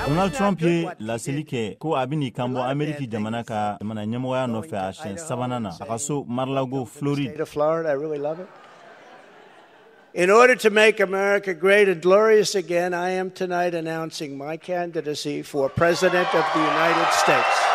Donald Trump ye laseli kɛ ko a bɛn'i kanbɔ Ameriki jamana ka jamana ɲɛmɔgɔya nɔfɛ a siɲɛ sabanan na, a ka so Mar-a-Lago, Floride. In order to make America great and glorious again, I am tonight announcing my candidacy for President of the United States.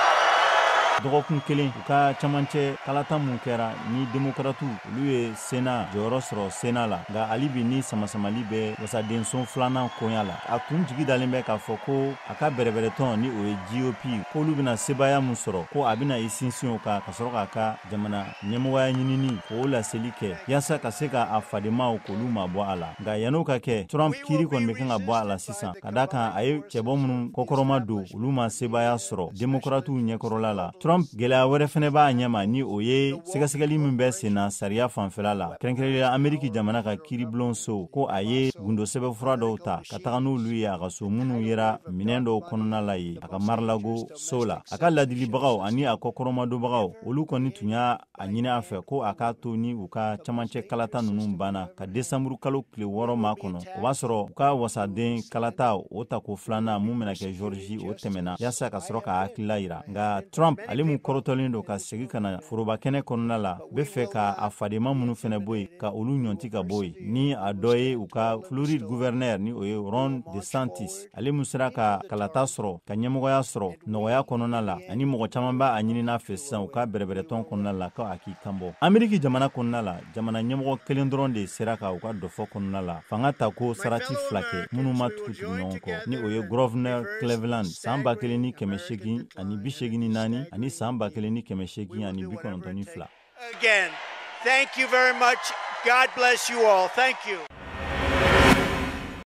Dɔgɔkun kelen u ka camancɛ kalata mun kɛra ni Demokratiw olu ye Sena jɔyɔrɔ sɔrɔ Sena la, nka hali bi ni samasamali bɛ wasadenso filanan koɲa la, a tun jigi dalen bɛ k'a fɔ ko a ka bɛrɛbɛrɛtɔn, ni o ye GOP, k'olu bɛna sebaaya mun sɔrɔ, ko a bɛna i sinsin o kan ka sɔrɔ k'a ka jamana ɲɛmɔgɔya ɲinini k'o laseli kɛ yaasa ka se ka a fadenmaw k'olu mabɔ a la. Nka yann'o ka kɛ, Trump kiiri kɔni bɛ kan ka bɔ a la sisan, ka da kan a ye cɛbɔ minnu kɔkɔrɔma don, olu ma sebaaya sɔrɔ Demokratiw ɲɛkɔrɔla la. Trump, gɛlɛya wɛrɛ fɛnɛ b'a ɲɛma, ni o ye sɛgɛsɛgɛli min bɛ senna sariya fanfɛla la, kɛrɛnkɛrɛnnenya Ameriki jamana ka kiiribulon so, ko a ye gundo sɛbɛnfura dɔw ta ka taga n'olu ye a ka so, minnu yera minɛn dɔw kɔnɔna la ye a ka Mar-a-Lago so la. A ka ladilibagaw ani a kɔkɔrɔmadonbagaw, olu kɔni tun y'a a ɲini a fɛ ko a k'a to ni u ka camancɛ kalata ninnu banna ka desanburu kalo tile 6 ma kɔnɔ, o b'a sɔrɔ u ka wasaden kalata o tako filanan mun bɛna kɛ Georgie, o tɛmɛna, yaasa ka sɔrɔ ka hakilila yira. Nka Trump, ale mun kɔrɔtɔlen don ka segi ka na foroba kɛnɛ kɔnɔna la, bɛ fɛ ka a fadenma minnu fɛnɛ bɔ yen, ka olu ɲɔnti ka bɔ yen, ni a dɔ ye u ka Floride gouverneur, ni o ye Ron DeSantis, ale mun sera ka kalata sɔrɔ, ka ɲɛmɔgɔya sɔrɔ nɔgɔya kɔnɔna la, ani mɔgɔ caman b'a a ɲinina fɛ sisan u ka bɛrɛbɛrɛtɔn kɔnɔna la ko a k'i kanbɔ. Ameriki jamana kɔnɔna la, jamana ɲɛmɔgɔ kelen dɔrɔn de sera ka u ka dɔfɔ kɔnɔna la fanga ta ko sarati fila kɛ minnu ma tugu-tugu ɲɔgɔn kɔ, ni o ye Grover Cleveland san 1884 ani san 1892. Again, thank you very much. God bless you all. Thank you.